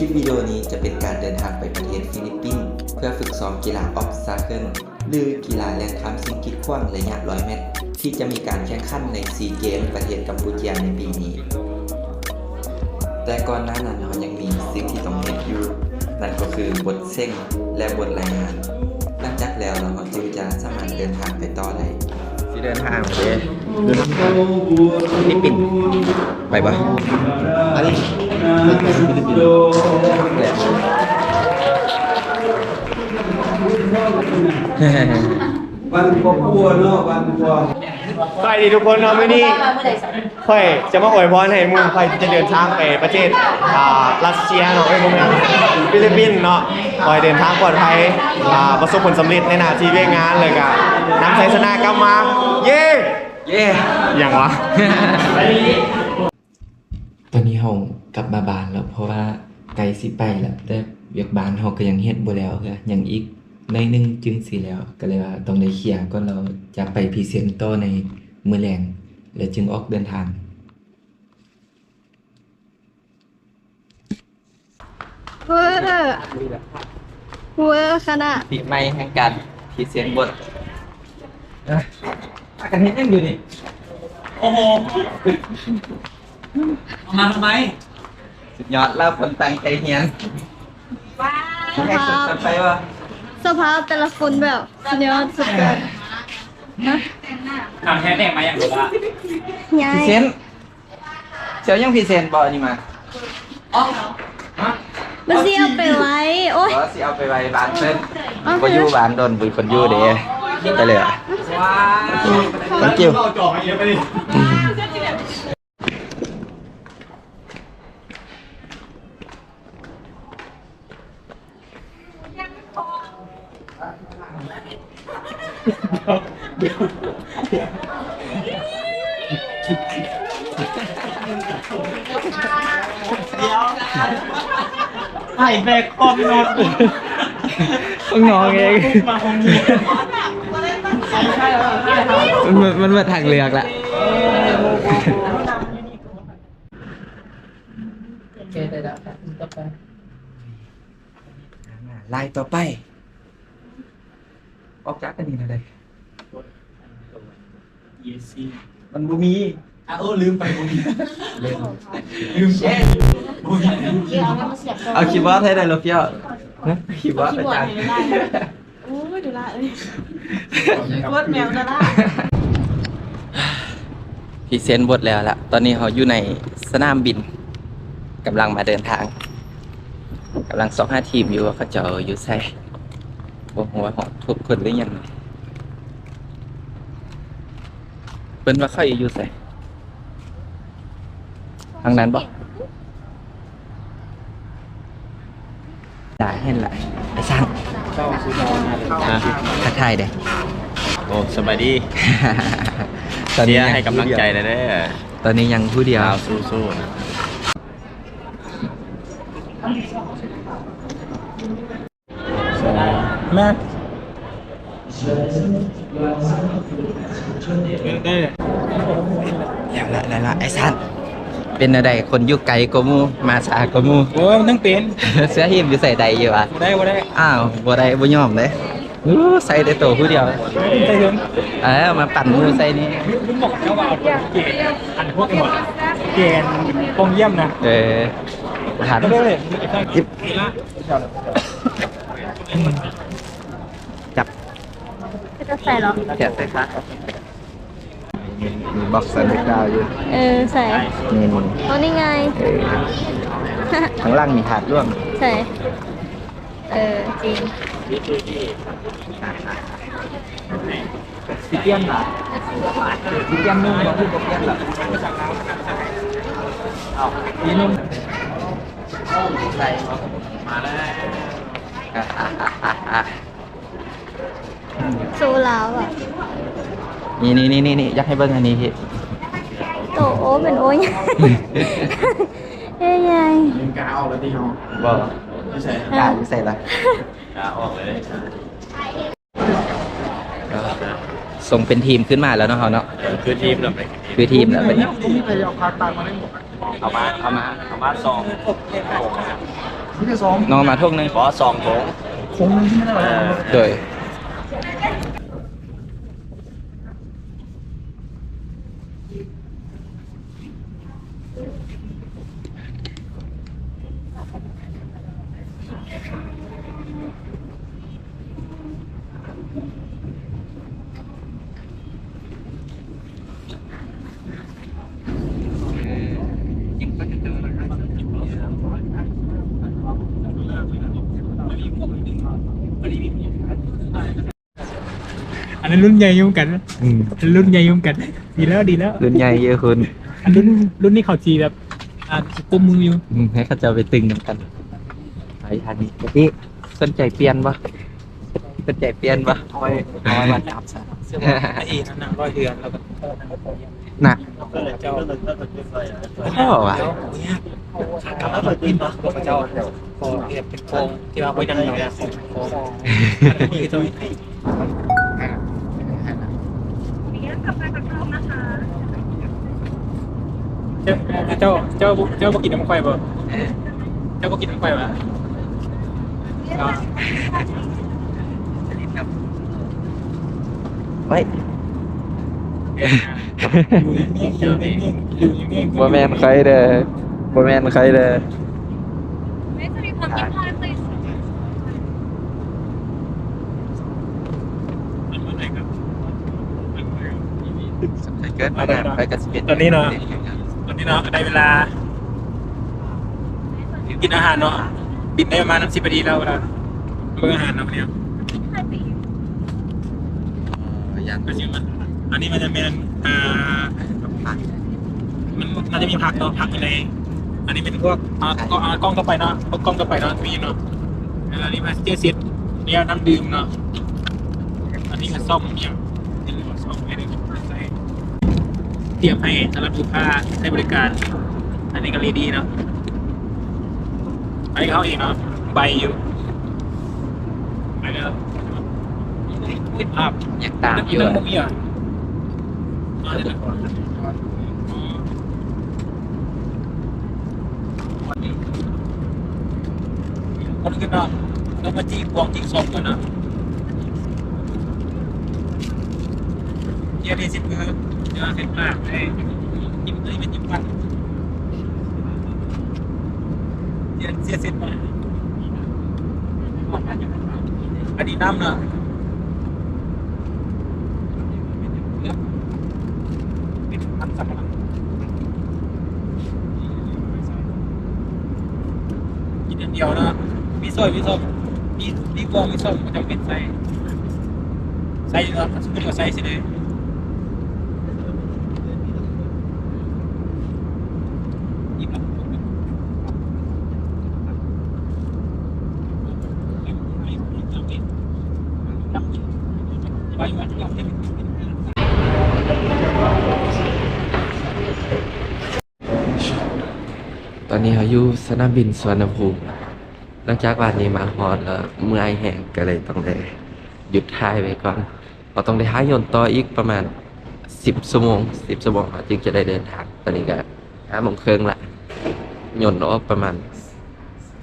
ຄລິບວິດີໂອນີ້ຈະເປັນການເດີນທາງໄປປະເທດຟີລິບປິນ ເພື່ອຝຶກຊ້ອມກິລາອອບສະເຄິນ ຫຼື ກິລາແລ່ນຂ້າມສິ່ງກີດຂວາງໄລຍະຮ້ອຍແມັດ ທີ່ຈະມີການແຂ່ງຂັນໃນຊີເກມປະເທດກຳປູເຈຍໃນປີນີ້. ແຕ່ກ່ອນໜ້ານັ້ນເຮົາຍັງມີສິ່ງທີ່ຕ້ອງເຮັດຢູ່ ນັ້ນກໍຄືບົດເສັງ ແລະ ບົດລາຍງານ. ຫຼັງຈາກແລ້ວເຮົາຈຶ່ງຈະສາມາດເດີນທາງໄປຕໍ່ໄດ້. ຊິເດີນທາງໄປເດ້ ຟີລິບປິນ ໄປບໍ່? ອັນນີ້ໄປຟີລິບປິນ ແຫຼະ. ບ້ານຄອບຄົວເນາະ ບ້ານຄອບຄົວ. ສະບາຍດີທຸກຄົນເນາະ ມື້ນີ້ຂ້ອຍຈະມາອວຍພອນໃຫ້ໝູ່ຂ້ອຍທີ່ຈະເດີນທາງໄປປະເທດ ອ່າ ຣັດເຊຍເນາະ ເອີຍ ບໍ່ແມ່ນ ຟີລິບປິນເນາະ. ຂໍໃຫ້ເດີນທາງປອດໄພ ອ່າ ປະສົບຜົນສຳເລັດໃນໜ້າທີ່ວຽກງານ ແລ້ວກະນຳໄຊຊະນະກັບມາ. ເຢ້ ເຢ້ ຫຍັງວະ? ຕອນນີ້ເຮົາກັບມາບ້ານແລ້ວ ເພາະວ່າໃກ້ຊິໄປແລ້ວ ແຕ່ວຽກບ້ານເຮົາກໍຍັງເຮັດບໍ່ແລ້ວເທື່ອ ຍັງອີກໜ້ອຍໜຶ່ງຈຶ່ງຊິແລ້ວ ກໍເລີຍວ່າຕ້ອງໄດ້ເຄຍກ່ອນ ແລ້ວຈະໄປພຣີເຊັນຕໍ່ໃນມື້ແລງ ແລ້ວຈຶ່ງອອກເດີນທາງ. ເວີ ເວີຂະໜາດ ປີໃໝ່ແຫ່ງການພຣີເຊັນບົດ. ພາກັນເຮັດຫຍັງຢູ່ນີ້? ໂອ້ໂຫ ເອົາມາທຳໄມ? ສຸດຍອດແລ້ວ ຄົນຕັ້ງໃຈຮຽນ. ສະພາບ ໃຫ້ສຸດກັນໄປວະ ສະພາບແຕ່ລະຄົນແບບສຸດຍອດສຸດເກີນ. ຮະ? ຖາມແທ້ແນ່ມາຫຍັງ ຫຼືວ່າ ຍາຍ ພຣີເຊັນ? ຊິເອົາຫຍັງພຣີເຊັນບໍ່ອັນນີ້ມາ? ອໍ ຮະ? ມັນຊິເອົາໄປໄວ້ ໂອ້ຍ ບໍ່ ຊິເອົາໄປໄວ້ບ້ານເພິ່ນ. ໂອເຄ ບໍ່ຢູ່ບ້ານດົນ ບໍ່ມີຄົນຢູ່ເດ້. ໄປເລີຍ thank you. ໃຫ້ແບກຄອມໂນ້ດບຸກ ຂອງນ້ອງເອງ ມາຂອງນີ້. ມັນ ມັນ ມັນເບິດທາງເລືອກລະ. ໂອເຄ ໄດ້ລະ ລາຍຕໍ່ໄປ ອອກຈາກອັນນີ້ແນວໃດ? ມັນບໍ່ມີ. ອາ ໂອ້ ລືມໄປ ບໍ່ມີ ລືມ ລືມແຊ. ບໍ່ມີ. ເອົາຄີບອດໃຫ້ໄດ້ລະ ພຽວ. ຮະ? ຄີບອດອາຈານ. ໂອ້ຍ ດູລາເອີຍ ໂຄດແມວ ດູລາ. ພຣີເຊັນບົດແລ້ວລະ ຕອນນີ້ເຮົາຢູ່ໃນສະໜາມບິນ ກຳລັງມາເດີນທາງ ກຳລັງຊອກຫາທີມຢູ່ວ່າເຂົາເຈົ້າຢູ່ໃສ. ບໍ່ຮູ້ວ່າຮອດທຸກຄົນຫຼືຍັງ. ເພິ່ນວ່າເຂົາຢູ່ໃສ? ທາງນັ້ນບໍ່? ໄດ້ເຫັນລະ ໄອ້ຊ່າງ. ຮະ? ທັກທາຍເດ້. ໂອ້ ສະບາຍດີ. ຕອນນີ້ ເຊຍໃຫ້ກຳລັງໃຈແດ່ເດີ. ຕອນນີ້ຍັງຜູ້ດຽວ. ລາວສູ້ໆນະ. ແມ່ນ ແລ້ວລະ ແລ້ວລະ ໄອ້ສັນ ເປັນແນວໃດ? ຄົນຢູ່ໄກກວ່າໝູ່ ມາຊ້າກວ່າໝູ່. ໂອ້ຍ ມັນຍັງເປັນ ເສື້ອຮີບຢູ່ໃສ່ໄດ້ຢູ່ຫວາ? ບໍ່ໄດ້ ບໍ່ໄດ້. ອ້າວ ບໍ່ໄດ້ ບໍ່ຍອມເດ້. ໂອ້ ໃສ່ແຕ່ໂຕຜູ້ດຽວ ໃສ່ເຖິງ. ເອີ ມາປັ່ນໝູ່ໃສ່ນີ້. ມັນບອກເຈົ້າວ່າເອົາເກນ ອັນພວກນີ້ ເກນປ່ອງຢ້ຽມນະ. ເອີ ບໍ່ທັນ. ຈັບ ຈະໃສ່ເຫາະ? ແກະໃສ່ຄາ. ມີບັອກໃສ່ເມກາຢູ່. ເອີ ໃສ່ ນີ້ ນີ້ ໂອ້ ນີ້ໄງ. ເອີ ຂ້າງຫຼັງມີທາດຫຼວງ. ໃສ່ ເອີ ຈິງ. ຊິປ່ຽນລະ? ຊິປ່ຽນນຸ່ງບໍ່? ຄືບໍ່ປ່ຽນລະ? ເອົາ ມີນຸ່ງໃສ່. ມາແລ້ວ. ໂຊລາວອະ. ນີ້ໆໆໆ ຢາກໃຫ້ເບິ່ງອັນນີ້. ໂຕໂອເປັນໂອໃຫຍ່ ເອີ ໃຫຍ່. ກາອອກແລ້ວຕິເຮົາ? ບໍ່. ຢູ່ໃສ? ກາຢູ່ໃສລະ? ກາອອກເລີຍ. ສົ່ງເປັນທີມຂຶ້ນມາແລ້ວເນາະ ເຮົາເນາະ. ເອີ ຄືທີມແລ້ວ ຄືທີມແລ້ວບັດນີ້. ເອົາມາ ເອົາມາ ເອົາມາສອງ. ນ້ອງມາຖົງໜຶ່ງ ຂໍສອງຖົງ ຖົງໜຶ່ງໃຊ່ໄໝ? ເອີ ໂດຍ. ອັນນັ້ນລຸ້ນໃຫຍ່ຢູ່ນຳກັນ ອືມ ລຸ້ນໃຫຍ່ຢູ່ນຳກັນ ດີແລ້ວ ດີແລ້ວ ລຸ້ນໃຫຍ່ເຢີຍຄຸນ ອັນລຸ້ນ ລຸ້ນນີ້ເຂົາຊິແບບ ອ່າ ກຸມມືຢູ່ ອືມ ໃຫ້ເຂົາເຈົ້າໄປຕຶງນຳກັນ ໄປທາງນີ້ ເອີ ສົນໃຈປ່ຽນບໍ່? ສົນໃຈປ່ຽນບໍ່? ຮ້ອຍ ຮ້ອຍບາດສາມສິບ ເອີ ນັ້ນນະ ຮ້ອຍເດືອນ ແລ້ວກໍ ນະ ເຈົ້າ ພໍວ່າ ຂາກັບມາເພິ່ນເນາະ ເຂົາເຈົ້າຂໍເຮັດເປັນໂຄງທີ່ວ່າບໍ່ຍັງເນາະ ໂຄງ ເຈົ້າ ເຈົ້າ ເຈົ້າ ເຈົ້າບໍ່ກິນນຳຂ້ອຍບໍ່? ເຈົ້າບໍ່ກິນນຳຂ້ອຍຫວາ? ໄວ້ ຢູ່ນິ່ງໆ ຢູ່ນິ່ງໆ ຢູ່ນິ່ງໆ ບໍ່ແມ່ນຂ້ອຍເດີ ບໍ່ແມ່ນຂ້ອຍເດີ Wait, so you come in time, please. ສຳຄັນເກີນ ມາດາມ ໄປກັບສິບເອັດ ຕອນນີ້ເນາະ ຕອນນີ້ເນາະ ໄດ້ເວລາກິນອາຫານເນາະ ບິນໄດ້ປະມານສິບນາທີແລ້ວ ເວລາເບິ່ງອາຫານເນາະ ມື້ນີ້ເນາະ ເອີ ຢ່າງ ອັນນີ້ມັນຈະແມ່ນ ອ່າ ມັນໜ້າຈະມີຜັກເນາະ ຜັກຢູ່ໃນ ອັນນີ້ເປັນພວກ ອ່າ ກ້ອງ ອ່າ ກ້ອງຕໍ່ໄປເນາະ ພວກກ້ອງຕໍ່ໄປເນາະ ມີເນາະ ແລ້ວອັນນີ້ມາເຈເຊັດ ແນວນ້ຳດື່ມເນາະ ອັນນີ້ກໍຊອກເປັນຫຍັງ ເປັນຊອກໃຫ້ໄດ້ໃຊ້ ຕຽມໃຫ້ສຳລັບລູກຄ້າໃຊ້ບໍລິການ ອັນນີ້ກໍເລດີເນາະ ອັນນີ້ເຮົາເອງເນາະ ໄບຢູ່ ໄປເດີ ອຸ້ຍ ພາບ ຢາກຕາມຢູ່ ຍັງບໍ່ມີຫວາ? ຄົນອື່ນເນາະ ຕ້ອງມາຈີກວງຈີກສອບກ່ອນເນາະ ເຈຍນນີ້ສິບມື້ ເດີນຂຶ້ນມາເລີຍ ຈິ້ມເລີຍ ແມ່ນຈິ້ມປັ້ນ ເຈຍນເສຍສິດມາ ອັນນີ້ນ້ຳເນາະ ເປັນມັນສຳປະຫຼັງ ກິນອັນດຽວເນາະ ມີຊ້ອຍ ມີຊ້ອນ ມີ ມີບ່ວງ ມີຊ້ອນ ບໍ່ຈຳເປັນໃຊ້ ໃຊ້ເນາະ ສົມມຸດວ່າໃຊ້ຊິເດ້ ອີ່ມແລ້ວ. ຕອນນີ້ເຮົາຢູ່ສະໜາມບິນສຸວັນນະພູມ ຫຼັງຈາກວານນີ້ມາຮອດແລ້ວເມື່ອຍແຮງ ກໍເລີຍຕ້ອງໄດ້ຢຸດຖ່າຍໄວ້ກ່ອນ ເຮົາຕ້ອງໄດ້ຫາຍົນຕໍ່ອີກປະມານສິບຊົ່ວໂມງ ສິບຊົ່ວໂມງເຮົາຈຶ່ງຈະໄດ້ເດີນທາງ ຕອນນີ້ກໍຫ້າໂມງເຄິ່ງລະ ຍົນອອກປະມານ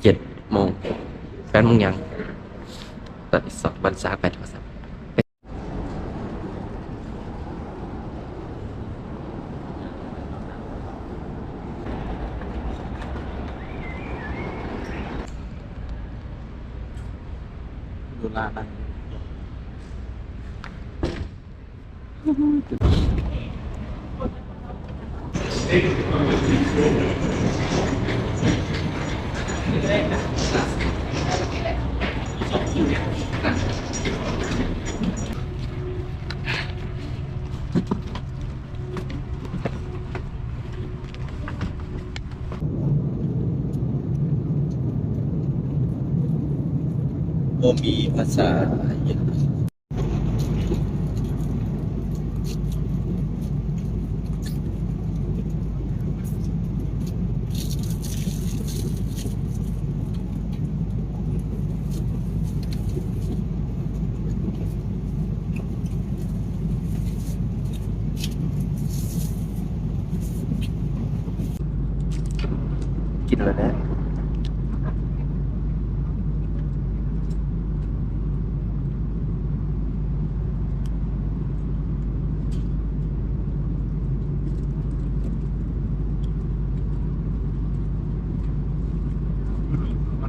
ເຈັດໂມງ ແປດໂມງຫຍັງ ຕອນນີ້ສອງວັນຊາກແປດໂທລະສັບ. ໂດລານະ. ບໍ່ມີພາສາຫຍັງ. ກິນແລ້ວແຫຼະ.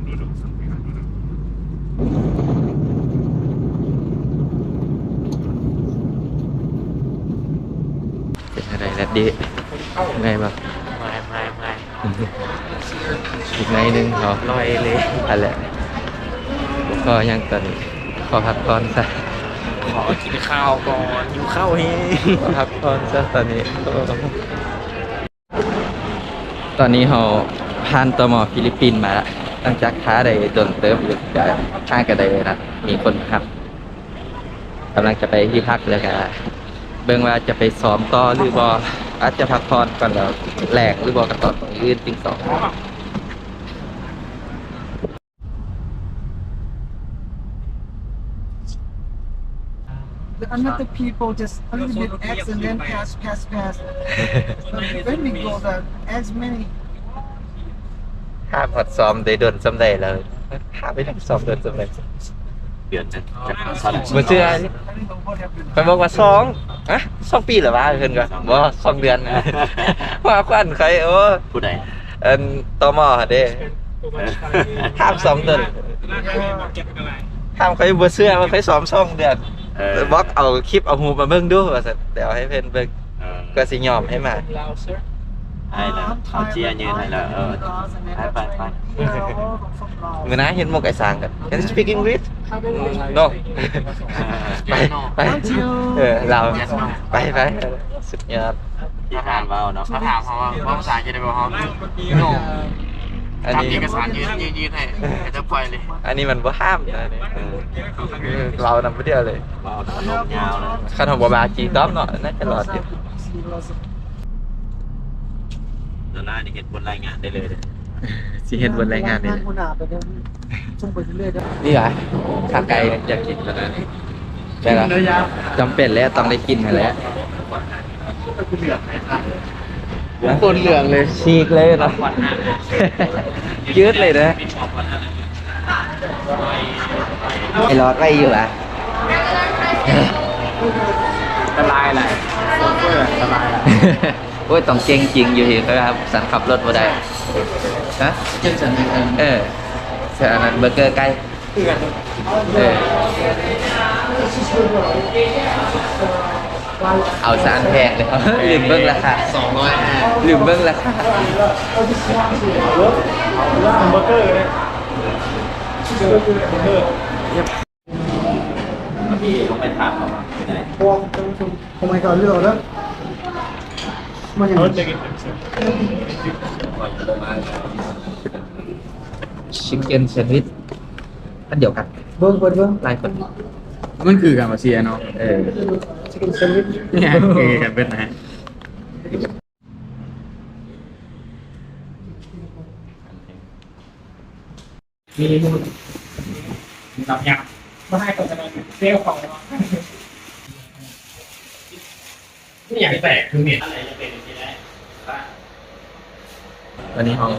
ເປັນຈັ່ງໃດແລັດດີ້? ເມື່ອຍບໍ່? ເມື່ອຍ ເມື່ອຍ ເມື່ອຍ. ອີກໜ້ອຍໜຶ່ງເນາະ ລອຍເລີຍ. ອັນແຫຼະ ຂໍຫຍັງຕອນນີ້? ຂໍພັກຜ່ອນຊະ. ຂໍກິນຂ້າວກ່ອນ ຫິວເຂົ້າແຮງ. ຂໍພັກຜ່ອນຊະຕອນນີ້. ຕອນນີ້ເຮົາຜ່ານ ຕມ ຟີລິບປິນມາລະ. ຫຼັງຈາກຖ້າໄດ້ດົນເຕີບຢູ່ ກະ ຫາກະໄດ້ນັດມີຄົນມາຮັບ. ກຳລັງຈະໄປທີ່ພັກ ແລ້ວກະເບິ່ງວ່າຈະໄປຊ້ອມຕໍ່ຫຼືບໍ່ ອາດຈະພັກຜ່ອນກ່ອນ ແລ້ວແລງຫຼືບໍ່ກະຕອນມື້ອື່ນຕິງສອງ. Another people just a little bit X and then pass, pass, pass. But when we go there, as many. ຫ້າມຮອດຊ້ອມໄດ້ດົນສ່ຳໃດແລ້ວ? ຫ້າມໄປນັ່ງຊ້ອມດົນສ່ຳໃດ? ເດືອນໜຶ່ງ. ບໍ່ເຊື່ອ ຂ້ອຍບອກວ່າສອງ ຮະ ສອງປີແລ້ວຫວາ? ເພິ່ນກໍ ບໍ່ ສອງເດືອນ. ວ່າຂວັນຂ້ອຍ ໂອ້ ຜູ້ໃດ? ອັນ ຕມ ຫັ້ນເດ້. ຫ້າມສອງເດືອນ ຫ້າມ ຂ້ອຍບໍ່ເຊື່ອວ່າຂ້ອຍຊ້ອມສອງເດືອນ. ເອີ ບອກເອົາຄລິບເອົາຮູບມາເບິ່ງດູວ່າຊັ້ນ ດຽວໃຫ້ເພິ່ນເບິ່ງ ເອີ ກໍຊິຍອມໃຫ້ມາ. ອ້າຍນະ ເຂົາເຈຍຍືນໃຫ້ແລ້ວ. ເອີ ໄປ ໄປ ໄປ. ມື້ໜ້າເຮັດໝົກໄອ້ສາງກັນ. Can you speak English? No. ໄປ ໄປ. ເອີ ລາວ ໄປ ໄປ. ສຸດຍອດ. ທີ່ທ່ານເວົ້າເນາະ ເຂົາຖາມເຮົາວ່າເວົ້າພາສາອັງກິດໄດ້ບໍ່? ເຮົາ No. ອັນນີ້ ທຳເອກະສານຍື່ນ ຍື່ນໃຫ້ ເຂົາຈະປ່ອຍເລີຍ. ອັນນີ້ມັນບໍ່ຫ້າມນະ ເອີ ເວົ້ານຳຜູ້ດຽວເລີຍ. ເວົ້ານຳລົມຍາວເລີຍ. ຄັນເຮົາບໍ່ບາຈີຕອບເນາະ ໜ້າຈະລອດຢູ່. ໂດນານີ້ເຮັດບົດລາຍງານໄດ້ເລີຍເດ້. ຊິເຮັດບົດລາຍງານນີ້ແຫຼະ. ນີ້ຫວາ ຂ້າໄກ່ຢາກກິນຂະໜາດນີ້. ແມ່ນລະ ຈຳເປັນແລ້ວ ຕ້ອງໄດ້ກິນຫັ້ນແຫຼະ. ຄົນເຫຼືອງເລີຍ ຊີກເລີຍເນາະ ຈືດເລີຍເດີ. ໄປລອດໄວ້ຢູ່ຫວາ? ສະບາຍຫຼາຍ ໂຊເຟີສະບາຍຫຼາຍ. ໂອ້ຍ ຕ້ອງເກັ່ງຈິງຢູ່ ເຫັນໄປວ່າສັນຂັບລົດບໍ່ໄດ້. ຮະ? ເກັ່ງສັນ ເອີ ສະ ອັນນັ້ນເບີເກີໄກ່. ເອີ ເອົາຊານແພງເລີຍ ລືມເບິ່ງລາຄາ. ສອງຮ້ອຍຫ້າ ລືມເບິ່ງລາຄາ. ແຮມເບີເກີເລີຍ ແຮມເບີເກີ. ພີ່ຕ້ອງໄປຖາມເຂົາວ່າເປັນໄງ. ໂອ້ ໂອໄມກອດ ເລືອກເອົາເດີ ມັນຫຍັງ? ຊິກເກັນແຊນວິດ ອັນດຽວກັນ. ເບິ່ງ ເບິ່ງ ເບິ່ງ ຫຼາຍຄົນ ມັນຄືກັນວ່າເຊຍເນາະ. ເອີ ຊິກເກັນແຊນວິດ ຄືກັນເບິດນະ. ມີມູນ ມີນ້ຳຍຳ ບໍ່ໃຫ້ໂຄສະນາເຊວເຂົາເນາະ. ມີຫຍັງແປກຄືເຫັນ ອັນນີ້ເຮົາ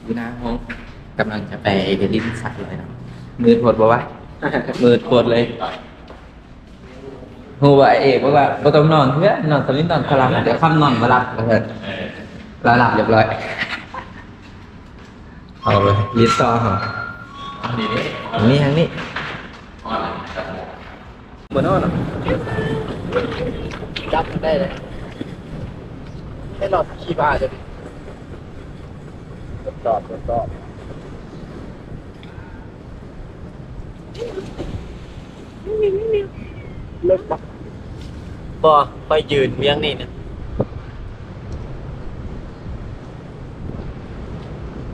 ຢູ່ໜ້າຫ້ອງ ກຳລັງຈະໄປຫຼິ້ນສັກເລີຍເນາະ. ມືດໂພດບໍ່ວະ ມືດໂພດເລີຍ. ຮູ້ວ່າເອກບອກວ່າບໍ່ຕ້ອງນອນເທື່ອ ນອນຕອນນີ້ນອນຄະລຳ ດຽວຄ່ຳນອນບໍ່ຫຼັບ ວ່າຊັ້ນ. ລາວຫຼັບຮຽບຮ້ອຍ. ເອົາເລີຍ ຫຼິ້ນຕໍ່ເຮົາ. ນີ້ ທາງນີ້ ບໍ່ນອນເນາະ ຈັບມັນໄດ້ເລີຍ. ໃຫ້ລອດຂີ່ຜ່ານເລີຍ ຈອດ ຈອດ. ເລິກບໍ່? ບໍ່ ຂ້ອຍຢືນວຽງນີ້ນະ.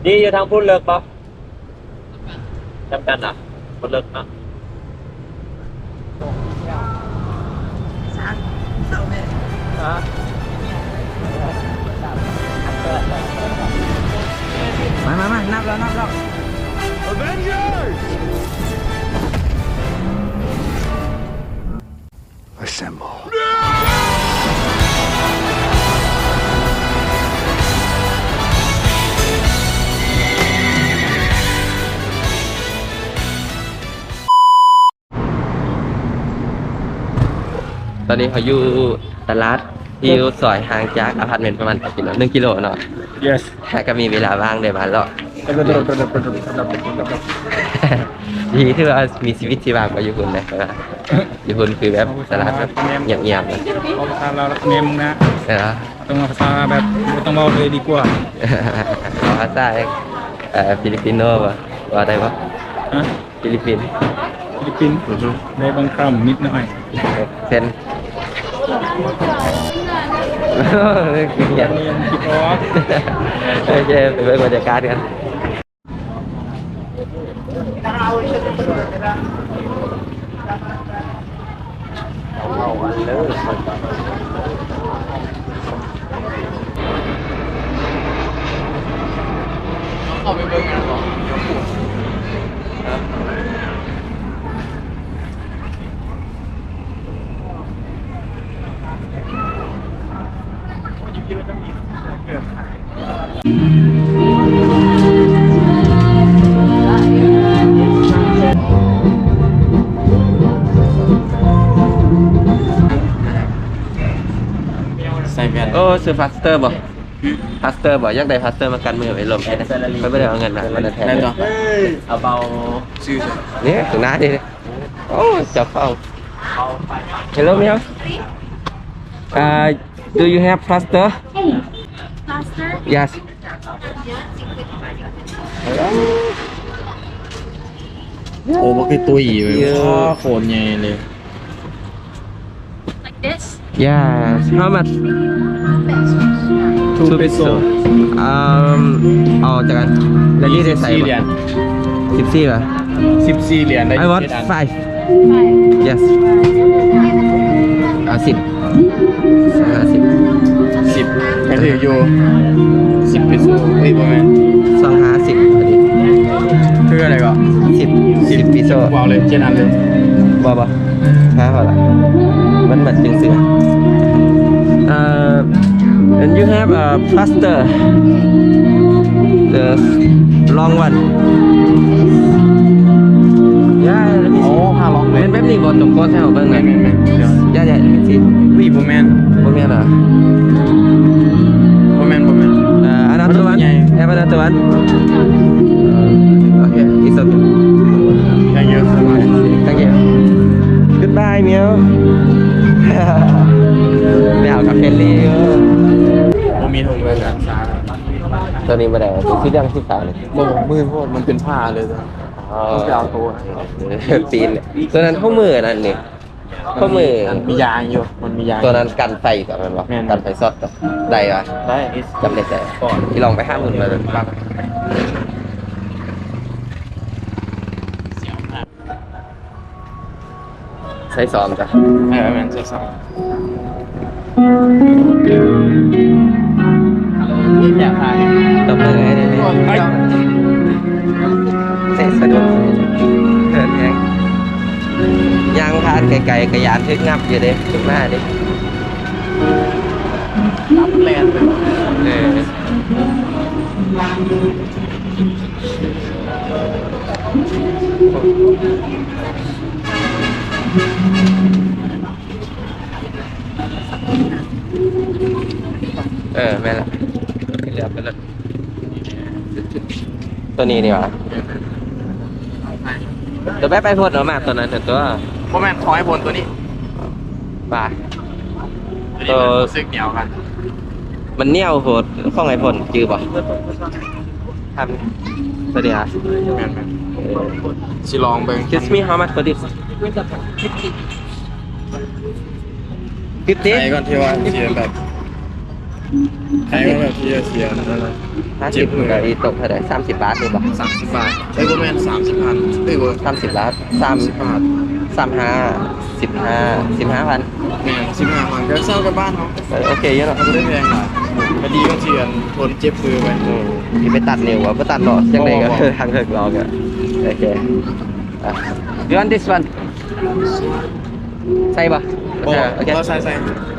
ດີຢູ່ທາງພຸ້ນ ເລິກບໍ່? ຈຳກັນນະ ບໍ່ເລິກເນາະ. ມາ ມາ ມາ ນັບແລ້ວ ນັບແລ້ວ. Avengers! Assemble. ຕອນນີ້ເຮົາຢູ່ຕະຫຼາດທີ່ຢູ່ຊອຍຫ່າງຈາກອາພາດເມັນປະມານຈັກກິໂລ? ໜຶ່ງກິໂລເນາະ. Yes. ຫາກະມີເວລາວ່າງໄດ້ມາເລາະ ດີ ຖືວ່າມີຊີວິດຊີວາກວ່າຢູ່ພຸ້ນນະ ຢູ່ພຸ້ນຄືແບບຕະຫຼາດແບບງຽບໆນະ. ເວົ້າພາສາລາວລະແນມນະ ເອີ ຕ້ອງເວົ້າພາສາແບບ ບໍ່ຕ້ອງເວົ້າເລີຍດີກວ່າ. ເວົ້າພາສາ ເອີ ຟີລິບປິນໂນບໍ່? ເວົ້າໄດ້ບໍ່? ຮະ? ຟີລິບປິນ ຟີລິບປິນ ອືຮຶ ໄດ້ບາງຄຳນິດໜ້ອຍ. ເຊັ່ນ ໂອເຄ ໄປເບິ່ງບັນຍາກາດກັນ. ເຂົ້າໄປເບິ່ງກັນບໍ່? ໃສ່ແວ່ນ ໂອ້ ຊື້ພາສເຕີບໍ່? ພາສເຕີບໍ່? ຢາກໄດ້ພາສເຕີມາກັນມືໄວ້ລົມ ຂ້ອຍບໍ່ໄດ້ເອົາເງິນມາ ມັນແທ້ ແມ່ນບໍ່? ເອົາເບົາ ຊື່ ນີ້ ຂ້າງໜ້ານີ້. ໂອ້ ເຈົ້າຂອງ. Hello, ma'am. Uh, do you have plaster? Plaster? Yes. ໂອ້ ບັກກະຕຸ້ຍເວີຍ ໂຄດໃຫຍ່ເລີຍ. Like this? Yes. How much? Two peso. Um, ເອົາຈັກອັນ? ແລ້ວນີ້ໄດ້ໃສ່ບໍ່? ສິບສີ່ຫຼຽນ ສິບສີ່ຫວະ? ສິບສີ່ຫຼຽນໄດ້ I want five. Yes. ເອົາສິບ ຫ້າສິບ ສິບ ກະຖືກຢູ່ ສິບເປັນສູນ ເອີຍ ບໍ່ແມ່ນ ສອງຫ້າສິບ ຄືເທົ່າໃດກໍ? ສິບ ສິບເປັນສູນ ເວົ້າເລີຍ ເຈັດອັນເລີຍ ບໍ່ ບໍ່ ຫ້າພໍລະ ມັນໝົດຈຶ່ງຊື້. Uh, and you have a plaster, the long one. Yeah, let me see. ໂອ້ ຫ້າລອງເລີຍ ແມ່ນແບບນີ້ບໍ່? ຕົງກອດໃຫ້ເຮົາເບິ່ງ ແມ່ນ ແມ່ນ ແມ່ນ ເອີ ຢ່າ ຢ່າ ເປັນສີ ອຸ້ຍ ບໍ່ແມ່ນ ບໍ່ແມ່ນຫວາ? ບໍ່ແມ່ນ ບໍ່ແມ່ນ ເອີ another one. Have another one. Okay, it's okay. Thank you so much. Thank you. Goodbye, ແມວ ແມວກໍເຟຣນລີຢູ່. ບໍ່ມີຖົງເລີຍ ໂຕນີ້ບໍ່ໄດ້ ໂຕສີເຫຼືອງ ສີຂາວນີ້ ບໍ່ ມືໂພດ ມັນເປັນຜ້າເລີຍ. ອໍ ຕ້ອງໄປເອົາໂຕ ປີນ ໂຕນັ້ນຂອງມື້ນັ້ນນີ້ ຂອງມື້ ມັນມີຢາງຢູ່ ມັນມີຢາງ ໂຕນັ້ນກັນໄຟກໍແມ່ນບໍ່? ແມ່ນ ກັນໄຟຊັອດກໍໄດ້ວະ? ໄດ້ ຈຳໄດ້ແຕ່ ຊິລອງໄປຫາໝູ່ມາ ໃສ່ຊອມຈ້ະ ເອີ ແມ່ນ ໃສ່ຊອມ ນີ້ແບບ ຕົບມືໃຫ້ແດ່ ເສດສະດຸດ ເຂີນແຮງ ຍ່າງຜ່ານໄກໆ ກະຢ້ານຖືກງັບຢູ່ເດ້ ຖືກມາເດ້ ແລ່ນ ເອີ. ເອີ ແມ່ນລະ ເຫຼືອໄປເລີຍ ໂຕນີ້ນີ້ຫວາ? ໂຕແບບໄອໂພນເອົາມາໂຕນັ້ນເຖາະຕົວະ ບໍ່ແມ່ນ ຂອງໄອໂຟນໂຕນີ້ ວ່າ ໂຕ ໂຕຮູ້ສຶກໜຽວກັນ ມັນໜຽວໂພດ ຂອງໄອໂຟນຈື່ບໍ່? ທຳ ໂຕນີ້ຫວາ? ແມ່ນໆ ຊິລອງເບິ່ງ Excuse me, how much for this? Fifty. ໃຜກ່ອນທີ່ວ່າຊິແບບ ໃຜວ່າແບບທີ່ຈະເສຍນັ້ນນະ ຫ້າສິບ ເຈັບມື ກໍອີຕົກເທົ່າໃດ? ສາມສິບບາດນີ້ບໍ່? ສາມສິບບາດ ເອີຍ ບໍ່ແມ່ນ ສາມສິບພັນ ເອີຍ ບໍ່ ສາມສິບບາດ ສາມ ສາມສິບບາດ ສາມຫ້າ ສິບຫ້າ ສິບຫ້າພັນ ແມ່ນ ສິບຫ້າພັນ ກໍເທົ່າກັບບ້ານເຮົາ ເອີ ໂອເຄຢູ່ເນາະ ບໍ່ໄດ້ແພງຫຼາຍ ກໍດີກວ່າທີ່ອັນ ທົນເຈັບມືໄປ ອືມ ຊິໄປຕັດນິ້ວບໍ່? ບໍ່ຕັດດອກ ຈັ່ງໃດກໍ ບໍ່ ບໍ່ ທາງເທິງລອງ ໂອເຄ You want this one? ໃສ່ບໍ່? ບໍ່ ບໍ່ໃສ່ ໂອເຄ ບໍ່ໃສ່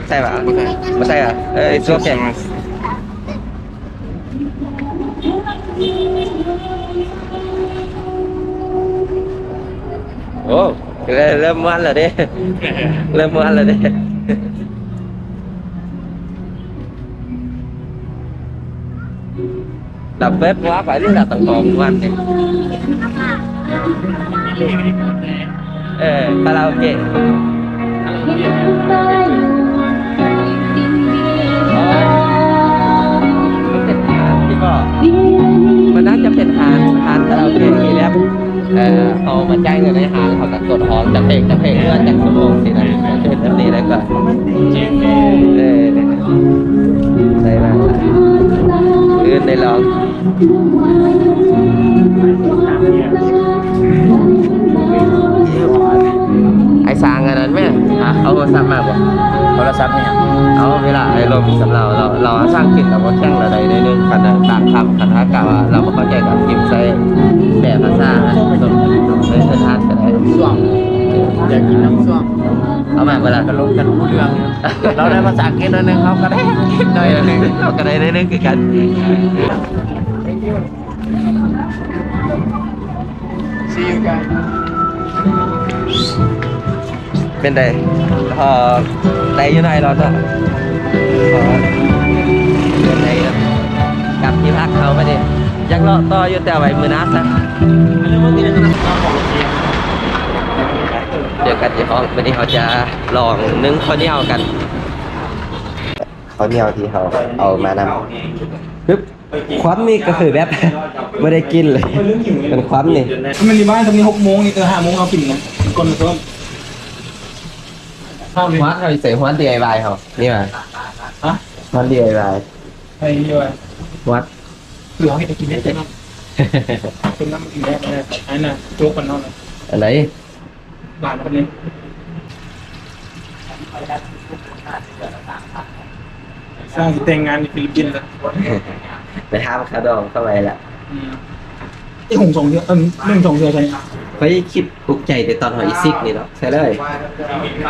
ໃສ່ບໍ່? ບໍ່ໃສ່ ບໍ່ໃສ່ຫວາ? ເອີ it's okay. ໂອ້ ເລີ່ມມ່ວນແລ້ວເດ້ ເລີ່ມມ່ວນແລ້ວເດ້. ລະເປີດຫົວຂ້ອຍນີ້ລະ ຕັ້ງແຕ່ມື້ວານນີ້ ເອີ ຄາຣາໂອເກະ ມັນເປັນຮ້ານທີ່ບໍ່ ມັນໜ້າຈະເປັນຮ້ານ ຮ້ານຄາຣາໂອເກະທີ່ແບບ ເອີ ເຮົາມາຈ່າຍເງິນໃນຮ້ານ ເຮົາກໍກົດຮ້ອງຈັກເພງ ຈັກເພງ ເດືອນຈັກຊົ່ວໂມງຊີ້ນະ ເຮັດແບບນີ້ແລ້ວກໍ ເອີ ໄດ້ມາ ອື່ນໄດ້ລອງ. ໄອ້ຊ້າງອັນນັ້ນແມ່ນ ຮະ ເອົາໂທລະສັບມາບໍ່? ໂທລະສັບເຮັດຫຍັງ? ເອົາ ເວລາໄອ້ລົມກັບລາວ ລາວ ລາວພາສາອັງກິດລາວບໍ່ແຂງ ລາວໄດ້ໜ້ອຍໜຶ່ງ ຄັນຕ່າງຄຳ ຄັນຖ້າກະວ່າລາວບໍ່ເຂົ້າໃຈກໍພິມໃສ່ແປພາສາໃຫ້ ໃນເທິງທາດກໍໄດ້ ຊ່ວງ ຢາກກິນນ້ຳຊ່ວງ ເອົາມາບໍ່ລະ? ກໍລົມກັນຮູ້ເລື່ອງ ລາວໄດ້ພາສາອັງກິດໜ້ອຍໜຶ່ງ ເຮົາກໍໄດ້ໜ້ອຍໜຶ່ງ ເຮົາກໍໄດ້ໜ້ອຍໜຶ່ງຄືກັນ. See you guys. ເປັນໃດ? ເອີ ໄດ້ຢູ່ໃນລອດເນາະ ເປັນໃດ ກັບທີ່ພັກເຮົາບັດນີ້ ຢາກເລາະຕໍ່ຢູ່ ແຕ່ໄວ້ມື້ໜ້າຊະ. ເຈີກັນຢູ່ຫ້ອງ ບັດນີ້ເຮົາຈະລອງໜຶ້ງເຂົ້າໜຽວກັນ ເຂົ້າໜຽວທີ່ເຮົາເອົາມານຳ ຮຶບ. ຄວັນນີ້ກໍຄືແບບ ບໍ່ໄດ້ກິນເລີຍ ເປັນຄວັນນີ້ ມັນຢູ່ບ້ານ ຕອນນີ້ຫົກໂມງນີ້ ເອີ ຫ້າໂມງເຮົາກິນນະ ກ່ອນເພິ່ນ ຮອດເຮົາໃສ່ ຮອດດີໄອວາຍເຮົານີ້ວ່າ ຮະ ຮອດດີໄອວາຍ ໄປດີໄອວາຍ ຮອດ ຄືເຮົາເຮັດໃຫ້ກິນໄດ້ເຕັມ ເຕັມນ້ຳກິນໄດ້ ອັນນັ້ນໂຈກກັນເນາະ ອັນໃດ? ຫຼາຍປານນີ້ ຊ່າງຊິແຕ່ງງານຢູ່ຟີລິບປິນແລ້ວ ໄປຖາມຄ່າດອງເຂົາໄວ້ລະ ອືມ ອີກຫົງສອງເທື່ອ ເອີ ໜຶ່ງສອງເທື່ອໃສ່ ຂ້ອຍຄິດອຸກໃຈແຕ່ຕອນເຮົາອີຊິກນີ້ເນາະ ໃສ່ເລີຍ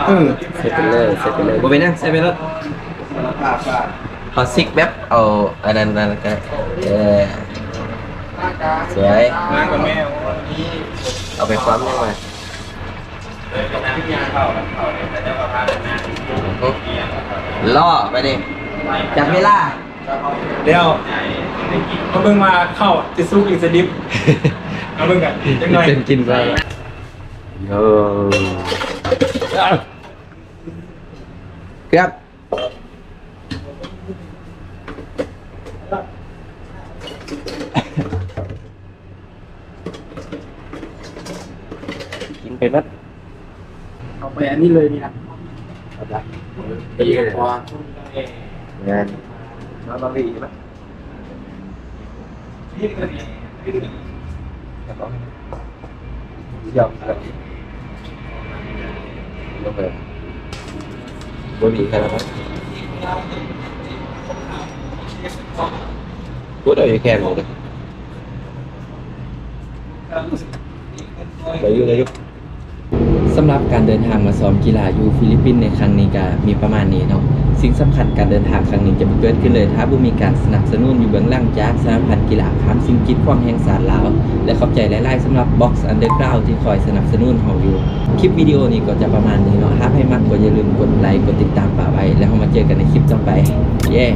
ເອີ ໃສ່ໄປເລີຍ ໃສ່ໄປເລີຍ ບໍ່ເປັນຫຍັງ ໃສ່ໄປໂລດ ເຮົາຊິກແບບເອົາອັນນັ້ນ ນັ້ນກໍ ເອີ ສວຍ ເອົາໄປຄວາມຍັງວ່າ ລໍໄປເດ້ ຈັບເວລາ ດຽວ ມາເບິ່ງວ່າເຂົ້າຈະສຸກຫຼືຈະດິບ ມາເບິ່ງກັນຈັກໜ້ອຍ ເປັນກິນວ່າ ໂຢ ເກືອບ. ກິນໄປໝົດ ເອົາໄປອັນນີ້ເລີຍນີ້ນະ ເອົາໄປ ດີກວ່າ ແມ່ນ ມາບາຫລີໃຊ່ໄໝ? ຢຳ ຢຳ ບໍ່ມີໃຜແລ້ວ ບໍ່ໄດ້ແຂ່ງເລີຍ ໄດ້ຢູ່ ໄດ້ຢູ່. ສຳລັບການເດີນທາງມາຊ້ອມກິລາຢູ່ຟີລິບປິນໃນຄັ້ງນີ້ກະມີປະມານນີ້ເນາະ. ສິ່ງສຳຄັນການເດີນທາງຄັ້ງນີ້ຈະບໍ່ເກີດຂຶ້ນເລີຍ ຖ້າບໍ່ມີການສະໜັບສະໜູນຢູ່ເບື້ອງຫຼັງຈາກສະຫະພັນກິລາຂ້າມສິ່ງກີດຂວາງແຫ່ງຊາດລາວ ແລະ ຂອບໃຈຫຼາຍໆສຳລັບ Box Underground ທີ່ຄອຍສະໜັບສະໜູນເຮົາຢູ່. ຄລິບວິດີໂອນີ້ກໍຈະປະມານນີ້ເນາະ. ຖ້າໃຜມັກກໍຢ່າລືມກົດໄລກ໌ ກົດຕິດຕາມປະໄວ້ ແລ້ວເຮົາມາເຈີກັນໃນຄລິບຕໍ່ໄປ. ເຢ້.